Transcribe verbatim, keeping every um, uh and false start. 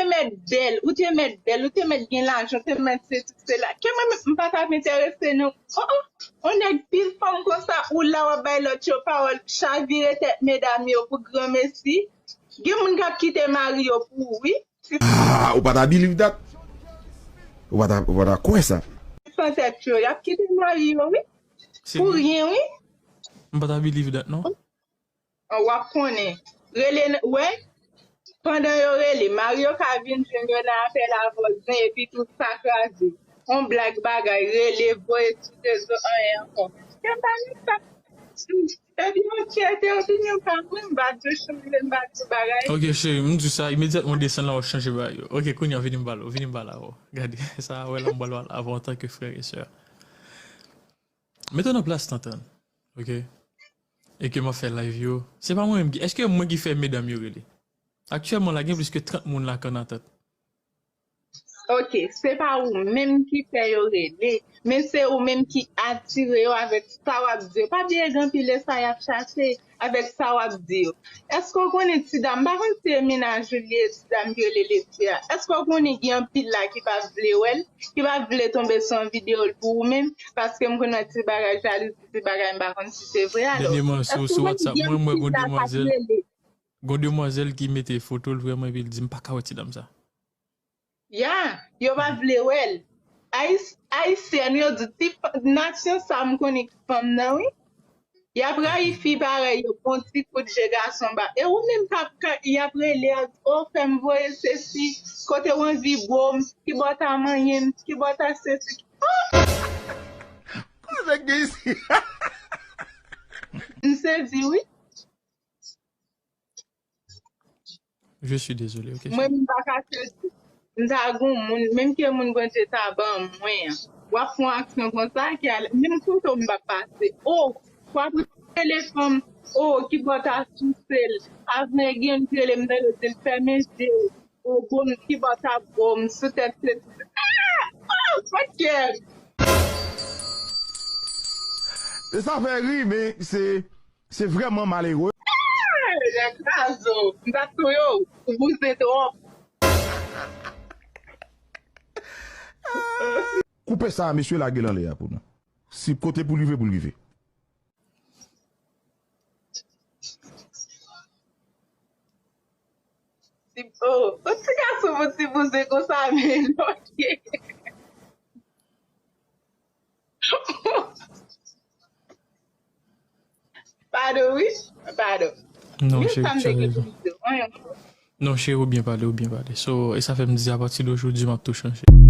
te mèt bèl, ou te mèt bèl, ou te mèt gen lajan, ou te mèt sesi, sela. Ke mwen menm, m pa t ap enterese non. Oh, oh, on nèg pil fanm konsa, ou la w ap bay lòt yo pawòl, chavire tèt medam yo pou granmesi. Gen moun k ap kite mari yo pou ou, wi. Ah, ou pa ta believe that? Ou pa ta, ou pa ta kwè sa? San tèt yo, y ap kite mari yo, wi. Pou ryen, wi. M pa ta believe that, non. An, w ap konnen. Rele n-, wè, pandan yo rele, mari yo ka vin jwenn yo nan apèl avòzyen, epi tout sa kraze. On blag bagay, rele, voye sou rezo, anyen ankò. Kè m pa nan sa. Epi yon tyè te opinyon pa mwen, m pa di chanje, m pa di bagay. Ok, cheri, m di sa, imedyatman w desann la, w ap chanje bagay yo. Ok, kounye a, vini m pale w, vini m pale avè w. Gade, sa a, wè la, m pral pale avè w antanke frè e sè. Mete w nan plas Tantan, ok? E ke m ap fè live yo. Se pa mwen menm ki, èske mwen ki fè medam yo rele? Aktyèlman la, gen plis ke trant moun la k an atant. Ok, se pa ou menm ki fè yo rele, men se ou menm ki atire yo avèk sa w ap di yo. Pa bliye gen anpil de sa y ap chache avèk sa w ap di yo. Èske w konnen ti dam, m pa konn si e mennaj ou li ye, ti dam ki rele Letya. Èske w konnen gen anpil la ki pa vle wè l, ki pa vle tonbe sou yon videyo l pou ou menm, paske m konn wè ti bagay jalouzi, ti bagay m pa konn si se vre alò. Dènyèman, sou, sou WhatsApp mwen, m wè gon demwazèl, gon demwazèl ki mete foto l vrèman, epi l di, "M pa ka wè ti dam sa." Ya, yo pa vle wè l. Ayis-, Ayisyèn, yo di, ti fa-, nasyon sa m konnen ki fanm nan, wi. Y ap rayi fi parèy yo, bon ti kout je gason ba. E ou menm k ap ka, y ap rele, y ap, o, fè m voye sesi, kote w anvi bo m, ki bò ta manyen m, ki bò ta sesi. Koze k gen isi? M sezi, wi. Je suis désolé, ok, chérie. Mwen, m pa ka sezi. M ta gon moun, menm ke moun Bondye ta ban mwen an. W ap fè yon aksyon konsa, ki al, menm kote w m p ap pase. O, w ap rele fanm, o, ki bò ta souse l. Avè gen m rele m nan yo di l fèmen je w. O, bon, ki bò ta bo m, sou tèt se. Ah! Oh, fuck yeah! E sa fè ri, men se Se vrèman malere. Nèg kraze w. M t ap touye w. Ou bouzen twòp. Koupe sa a, mesye, lage l anlè a pou nou. Si kote pou l rive, pou l rive. Ti, oh, yon ti gason pou ti bouzen konsa, men, ok. Padon, wi. Padon. Non, cheri, ou byen pale. Anyen ankò. Non, cheri, ou byen pale, ou byen pale. So, e sa fè m di, apati de jodi, m ap tou chanje.